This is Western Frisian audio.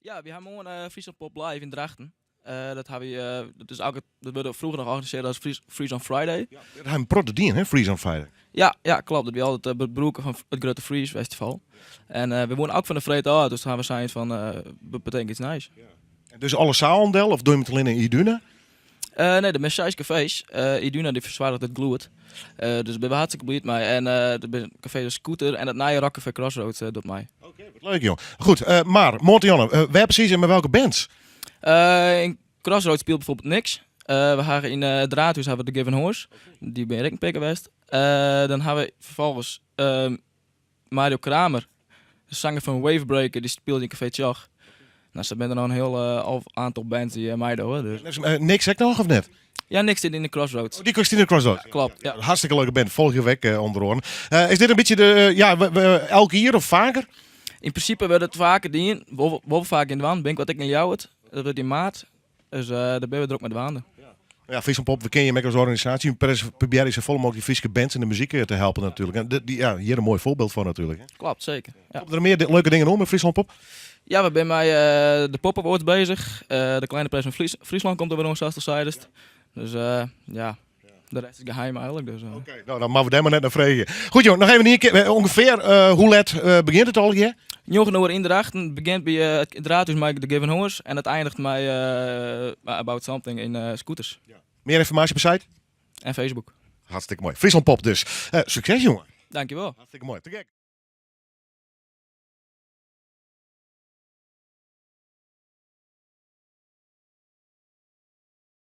Ja, wy ha moarn Friesland Pop Live yn Drachten. Dat ha wy, dat is elke, dat wurde froeger noch organisearre as Friesland Friday. Ja, dat ha in protte dien, hè, Friesland Friday. Ja, klopt. Dat wie altyd it brûken fan it grutte Freeze Festival. En we woene ek fan de freed ôf, dus ha we sein fan we betinke iets nijs. Ja. Dus alle zalen del of doe je het alleen in Iduna? Nee, der binne seis kafees. Iduna dy fersoarget it gelûd. Dus dêr binne we hartstikke bliid mei. En der binne kafee De Scooter en it nije Rockcafé Crossroads docht mei. Oké, wat leuk jong. Goed, mar moarntemoarn, wêr presys en mei welke bands? Yn Crossroads spilet bijvoorbeeld Niks. We ha yn it Raadhuis ha we The Given Horse. Dy binne ek in pear kear west. Dan ha we ferfolgens Mario Kramer, de sanger fan Wavebreaker, dy spilet yn Café Tsjoch. Nou, sa binne der noch in hiel aantal bands dy't meidogge. Dus. Niks ek noch of net? Ja, Niks sit yn de Crossroads. Oh, dy sit yn de Crossroads? Ja, klopt. Ja. Hartstikke leuke band. Folgje we ek onder oaren. Is dit in bytsje de, ja, elk jier of faker? Yn prinsipe wurdt it faker dien. Wol faak yn dwaan. Bin ik wat ek yn Ljouwert. Dat wurdt yn maart. Dus dêr binne we drok mei dwaande. Ja, Friesland Pop, we kennen je als organisatie. Probearje safolle mooglik dy Fryske bands en de muzyk te helpen natuerlik. En dy, ja, hjir in moai foarbyld fan natuerlik. Hè? Klopt, seker. Ja. Komme der mear leuke dingen oan mei Friesland Pop? Ja, we binne mei de Pop Awards bezich. De Kleine Prijs van Friesland komt der wer oan, sa't al seidest. Dus ja, de rest is geheim eigenlik. Dus. Oké, nou dan moatte we dêr mar net nei freegje. Goed joh, noch even ien kear. Ûngefear hoe let begjint it allegear? 9 oere yn Drachten. It begjint by it Raadhuis mei de Given Horse en it einiget mei About Something yn Scooters. Ja. Mear ynformaasje op de site? En Facebook. Hartstikke moai. Friesland Pop dus. Sukses jonge. Dankjewel. Hartstikke moai. Te gek.